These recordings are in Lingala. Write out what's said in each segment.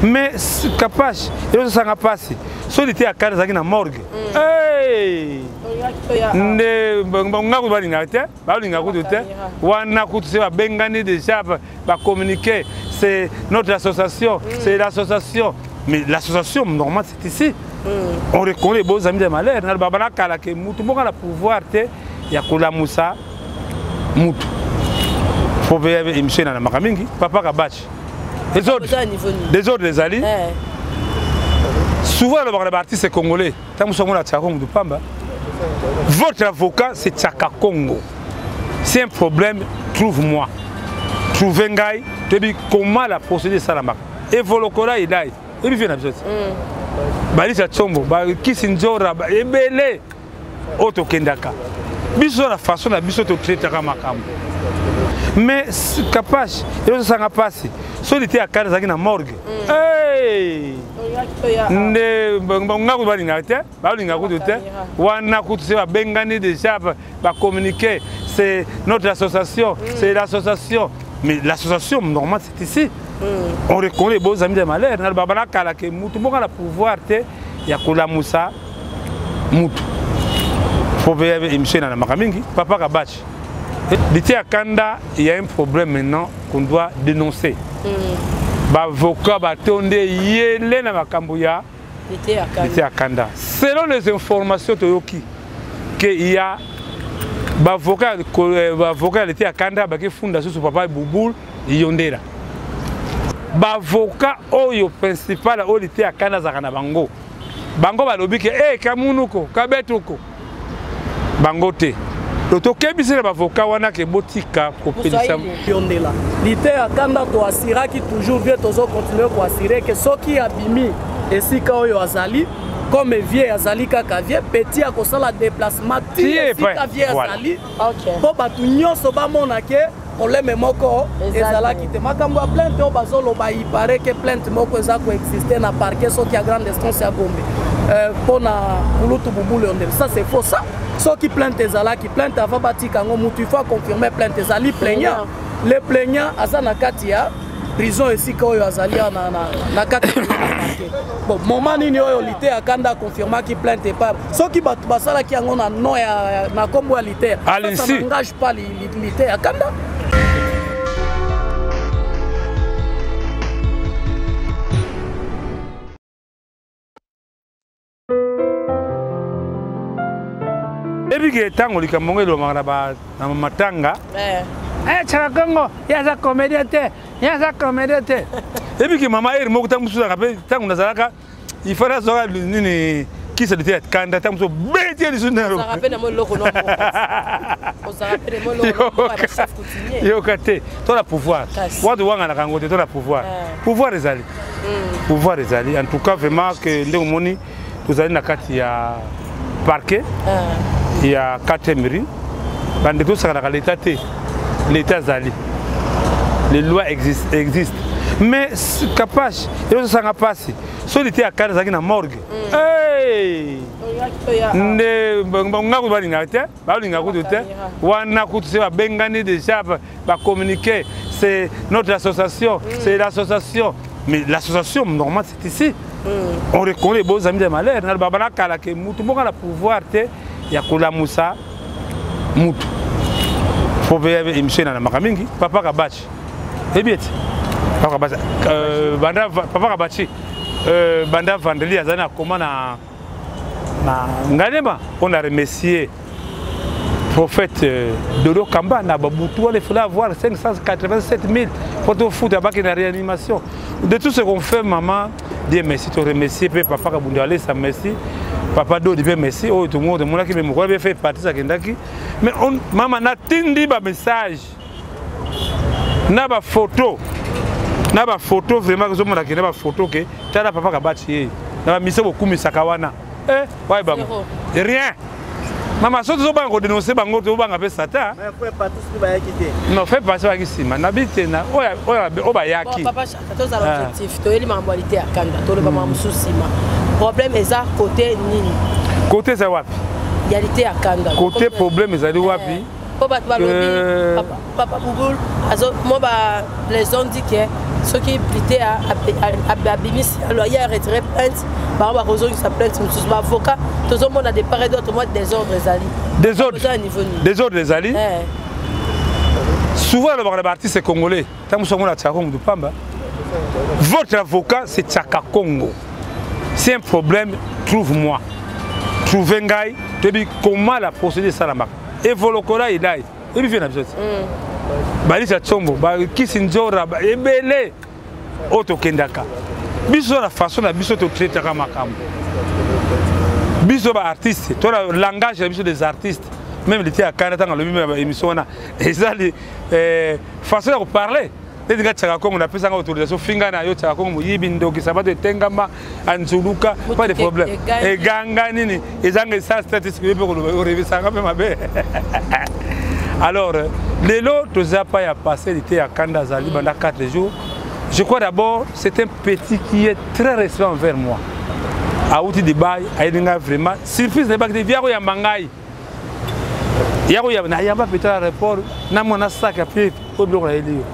Mais Kapash ezosanga mpasi so lite ya kala ezalaki na morgue. Nde nga kutu balingaka te, balingaka kutu te wana kutu se babengani déjà, bacommuniqué, c'est notre association, c'est l'association. Mais l'association normale, c'est ici. On reconnaît bons amis de malheur na babana kala ke mutu moko na pouvoir te ya kolamusa mutu po mpe émission enalamaka mingi. Papa Kabachi, désordre ezali souvent alobaka na baartiste congolais. Ntango mosu amona Tiaka Kongo pamba, votre avocat, c'est Tiaka Congo. C'est un problème, trouve-moi, trouve ngai, toyebi comment la procédure esalamaka. Evolokola elai ebi vie na biso ti balisa tsombo bakisi nzora ebele oyo tokendaka biso na façon na biso totraitaka makambo. Mais Kapash ezosanga mpasi so lite ya kala ezalaki na morgue, nde nga kutu balingaka te, balingaka kutu te wana kutu se babengani déjà, bacommuniqué, c'est notre association, c'est l'association. Mais l'association normale, c'est ici. On reconnaît bons amis de malheur na babana kala ke mutu moko na pouvoir te ya kolamusa mutu po mpe émission enalamaka mingi. Papa Kabachi, lite ya kanda, il y a un problème maintenant qu'on doit dénoncer. Baavocat batonde yele na makambo ya lite ya kanda. Selon les informations toyoki ke il y a baavocat ya lite ya kanda bakefunda susu papa Bubul Yondela. Baavocat oyo principal oyo lite ya kanda azalaka na bango, bango balobi ke e kamunuko kabetuko bango te. To tokebisi na baavocat wana ke botika kopelisa. Yondela lite ya kanda, toasiraki toujours vieux, tozocontinue koassurer ke soki abimi esika oyo azali comme vieux azali kaka vieux, petit akosala déplacement ti esika vieux azali mpo bato nyonso bamona ke problème moko ezalaki te. Makambo ya plainte oyo bazoloba, il paraît ke plainte moko eza koexiste na parquet soki ya grande instance ya Gombe mpo na kulutu Bubulu Yondela, ça c'est faux. Ça, soki plainte ezalaki, plainte avant batika yango, mutu il faut aconfirme plainte ezali plaignant. Le plaignant aza na kati ya prison esika oyo azali na kati. Bon, moment nini oyo lite ya kanda aconfirmaki plainte epa soki bato basalaki yango na nom ya na nkombo ya lite, ça n'engage pas lite ya kanda. Ebi ke ntango likambo ngo elobamaka na matanga, Tiaka Kongo ye aza comédien te, ye aza comédien te. Ebi ke mama ere moko ntango mosusu azalaka mpe ntango nazalaka il fallait azwaka nini kisa lite ya kanda, ntango mosusu obeti ye lisusu. Yoka te, to na pouvoir watu wanganaka yango te, to na pouvoir, pouvoir ezali, pouvoir ezali. En tout cas vraiment ke ndenge omoni tozali na kati ya parquet ya 4e rue, bandeko, tosakanaka l'état te, l'état azali, les lois existe, existe. Mais Kapash ezosanga mpasi so lite ya kala ezalaki na morgue, nde nga kutu balingaka te, balingaka kutu te wana kutu se babengani déjà, bacommuniqué, c'est notre association, c'est l'association. Mais l'association normale, c'est ici. On reconnaît bons amis de malheur na babana kala ke mutu moko na pouvoir te ya kolamusa mutu po mpe émission enalamaka mingi. Papa Kabachi ebi ete papa Kabachi, banda papa Kabachi, banda vendredi azali na koma na Ngalema mpona remercier prophète Dodo Kamba na babutu wana. Il fallait avoir 587 000 po tofuta baki na réanimation. De tout ce qu'on fait, maman, Dieu merci, to remercier mpe papa Kabunda Alesa, merci papa Dodi mpe merci oyo tomonaki tomonaki me mokolo mpe fait partie akendaki. Mais mama, natindi bamessage na bafoto, na bafoto vraiment ozomona ke na bafoto ke tala papa Kabati ye na bamiso bokumisaka wana, eh, waye bango rien. Mama, so tozobanga kodénonce bango, tozobanga mpe satan. Non, fait passer bayaki nsima nabi te na oyo bayaki. Papa Chaka, tozala objectif, toyeli makambo ya lite ya kanda, toloba makambo mosusu nsima. Problème eza côté nini? Côté eza wapi? Ya lite ya kanda. Côté problème ezali wapi? Mpo bato balobi papa Bouboul mo ba les ont dit que soki plite abimisi ye aretire plainte, bango bakozongisa plainte mosusu. Baavocat tozomona de part et d'autre mwa désordre ezali. Désordre ezali souvent. Alobaka na baartiste congolais, ntango mosu amona Tiaka Kongo pamba, votre avocat, c'est Tiaka Congo. C'est un problème, trouve-moi, trouve ngai, toyebi comment la procédure esalamaka. Evolokola elai oyebi vie na biso ti balisa tsombo, bakisi nzora ebele oyo tokendaka biso na façon na biso totraitaka makambo. Biso baartiste to na langage na biso des artistes. Même lite ya kanda, ntango alobi na émission wana, ezali façon ya koparler. Neti nga Tiaka Kongo, napesanga autorisation, finga na yo Tiaka Kongo, moyibi, ndoki, sabato etengama, anzuluka, pas de problème. Eganga nini ezanga esala statistique yo mpe koloba orevisanga mpe mabe. Alors lelo toza pa ya passé lite ya kanda azali banda 4 jours, je crois. D'abord, c'est un petit qui est très respect envers moi. Auti Dubai, ayebi ngai vraiment surprise, nayebaki te via koyamba ngai ya koyamba, nayamba peut-être aéroport na mwana sac ya pie oyo biloko nayeli yo.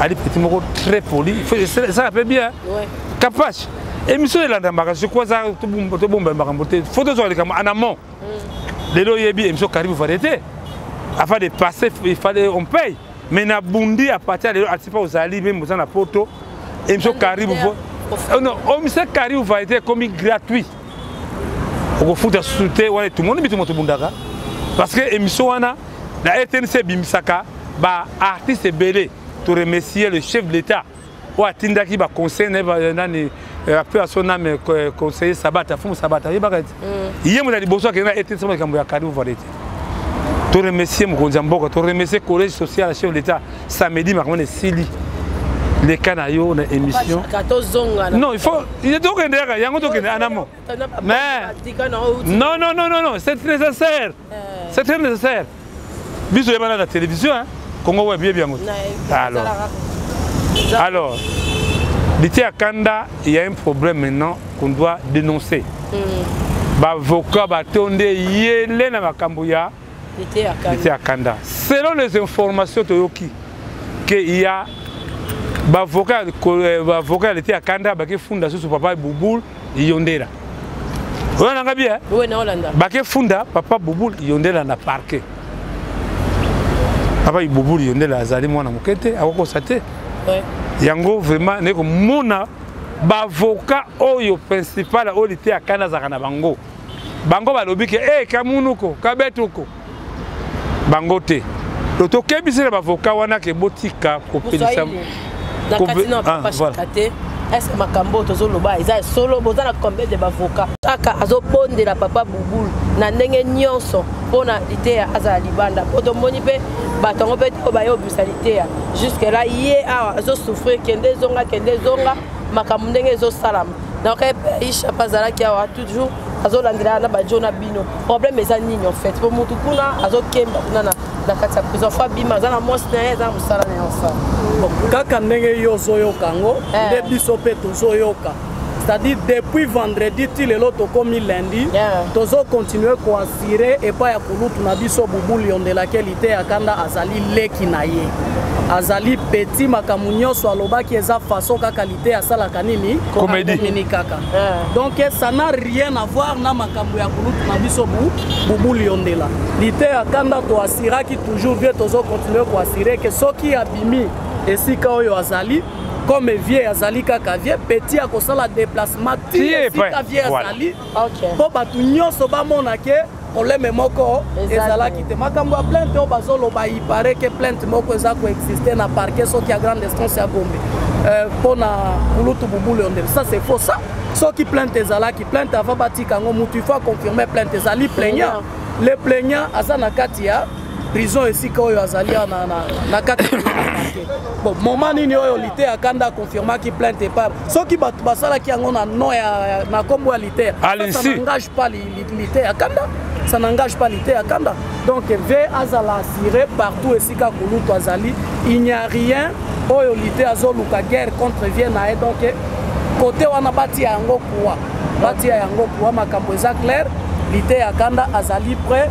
Ali petit moko très poli, esala mpe bien. Capache émission elandamaka, je crois, eza tobomba makambo te, faut tozwaka likambo en amont. Lelo oyebi émission Karibu Variété, afin de passer, il fallait on paye, mais nabundi à partir ya lelo atipa ozali meme oza na poto, émission Karibu, non, émission Karibu Variété ekomi gratuit, okofuta susu te. Wana etumoni bitu moto obundaka parce que émission wana na RTNC ebimisaka baartiste ebele. Toremercier le chef de l'État oyo atindaki baconseil nani ape aso name conseiller Sabata, Fumu Sabata, oyebaka ete ye moto ya liboso akende na RTNC makambo ya Karibu Variété. Toremercier mokonzi ya mboka, toremercier collège social ya chef de l'État. Samedi makambo na esili leka na yo na émission. Non, il faut tokende yaka yango, tokende anamo. Mais non, non, non, non, non, c'est nécessaire, c'est très nécessaire. Biso oyebana na télévision, hein? Congo Web yebi yango. Alors Liti ya Kanda, il y a un problème maintenant qu'on doit dénoncer. Baavocat batonde yele na makambo ya Liti ya Kanda. Selon les informations toyoki que il y a baavocat ya Liti ya Kanda bakefunda susu papa Bubul Yondela. Oyo nanga bien, bakefunda papa Bubul Yondela na parquet. Papa Bubul Yondela azali mwana moke te, akokosa te. Yango vraiment naye komona baavocat oyo principal oyo Lite ya Kanda azalaka na bango, bango balobi ke e kamunuko kabetuko bango te. To tokebisi na baavocat wana ke botika kopelisa. Na kati na papa Shaka te, est-ce makambo oyo tozoloba eza solo? Boza na combien de bavocat? Kaka azobondela papa Bubulu na ndenge nyonso mpona Liteya azala libanda, mpo tomoni mpe bato yango mpe oyo baye obimisa Liteya jusque là ye awa azosouffrir, kende ezonga, kende ezonga, makambo ndenge ezosalama. Donc Aisha mpe azalaki awa toujours, azolandela na bajo na bino. Problème eza nini en fait? Po mutu kuna azokemba kuna na kati ya prison, fo abima, aza na mwasi na ye, aza na mosala na ye osala. Bon, kaka ndenge yo ozoyoka yango nde biso mpe tozoyoka, c'est-à-dire depuis vendredi ti lelo tokomi lundi, tozocontinue koassurer epai ya kulutu na biso Bubul Yondelaki Lite ya Kanda azali leki na ye, azali petit. Makambo nyonso alobaki eza façon kaka Lite asalaka nini? Comédie. Nini kaka. Donc ça n'a rien à voir na makambo ya kulutu na biso bu Bubul Yondela Lite ya Kanda. Toassuraki toujours bien, tozocontinue koassurer ke soki abimi esika oyo azali, comme vieux azali kaka vieux, petit akosala déplacement ti esika vieux azali, mpo bato nyonso bamona ke problème moko ezalaki te. Makambo ya plainte oyo bazoloba, il paraît ke plainte moko eza koexiste na parquet soki ya grande instance ya Gombe mpo na kulutu Bubulu Yondele, ça c'est faux. Ça, soki plainte ezalaki, plainte avant batika yango, mutu il faut confirmer plainte ezali plaignant. Le plaignant aza na kati ya prison esika oyo azali na kati. Bon, moment nini oyo Lite ya Kanda aconfirmaki plainte epa? Soki bato basalaki yango na nom ya na nkombo ya Lite, ça n'engage pas Lite ya Kanda, ça n'engage pas Lite ya Kanda. Donc v azala assuré partout esika kulutu azali, il n'y a rien oyo Lite azoluka guerre contre vieux na ye. Donc côté wana batia yango kuwa, batia yango kuwa, makambo eza clair. Lite ya Kanda azali prêt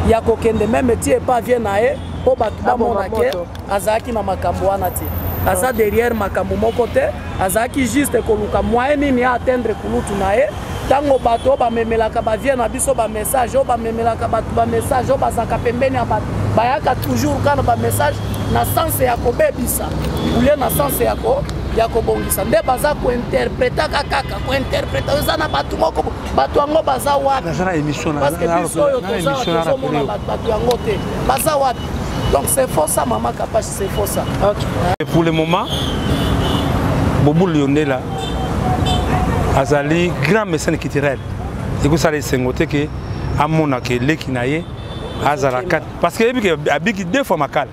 ya kokende même ti epa vieux na ye. Mpo bato bamona ke azalaki na makambo wana te, aza derrière makambo moko te. Azalaki juste koluka moyen nini ya atteindre kulutu na ye. Ntango bato oyo bamemelaka bavieux na biso bamessage, oyo bamemelaka bato bamessage, oyo bazalaka pembeni ya bato, bayaka toujours kaka na bamessage na sens ya kobebisa ulie na sens ya kobongisa, nde baza kointerpretaka kaka kointerpreta. Eza na bato moko, bato yango baza wapi? Parce que biso oyo tozomona bato yango te, baza wapi? Donc c'est faux ça, mama Kapache, c'est faux ça. Okay. Pour le moment, Bobul Yondela azali grand mécène culturel. Ekosala esengo te ke amonaka eleki na ye azala kati, parce que yebi ke abiki deux fois Makala,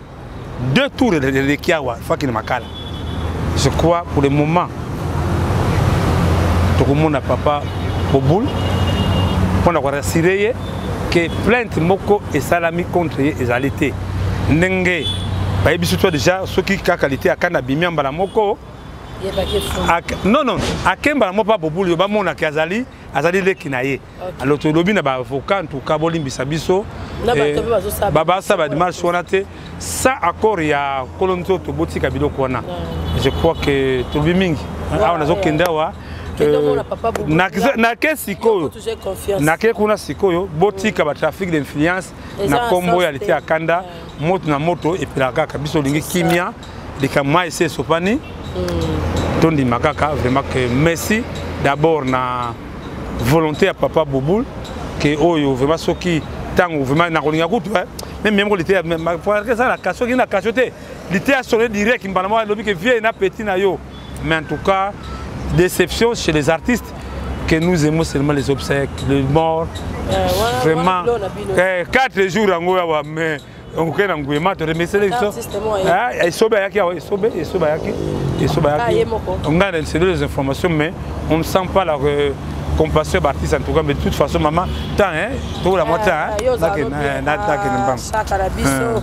deux tours eleki awa fakini Makala. Je crois, pour le moment, tokomona papa Bobul mpona korassurer ye ke plainte moko esalami contre ye ezali te. Ndenge bayebi biso to déjà, soki kaka Liteya Kanda abimi ya mbala moko, non, akembala moko mpa Bobulu, yo bamonaki azali leki na ye. Alors tolobi na baavocat, en tout cas bolimbisa biso, basala badémarche wana te sans accord ya kolo nzoto. Botika biloko wana. Je crois que tolobi mingi awa. Nazokende awa, nake sikoyo, nake kuna sikoyo. Botika batrafic d'influence na nkombo ya Liteya Kanda. Moto na moto epelaka kaka. Biso olingi kimia, likambo mai esi esopani, tondima kaka. Vraiment que merci d'abord na volonté ya papa Bobul ke oyo vraiment, soki ntango vraiment nakolinga kutu même moko Liteya eza soki na kasio te, Liteya sonne direct mbala moko, alobi ke vieux na petit na yo. Mais en tout cas, déception chez les artistes que nous aimons seulement les obsèques, les morts. Vraiment, 4 jours yango awa, mais okoke na nguyema toremesele biso. Esobe ayaki awa, esobe, esobe ayaki, esobe ayaki. Ngai c'est les informations, mais on ne sent pas la compassion d'artiste en tout cas. Mais de toute façon, maman, temps, hein, tokola mwa temps, nakende mbango.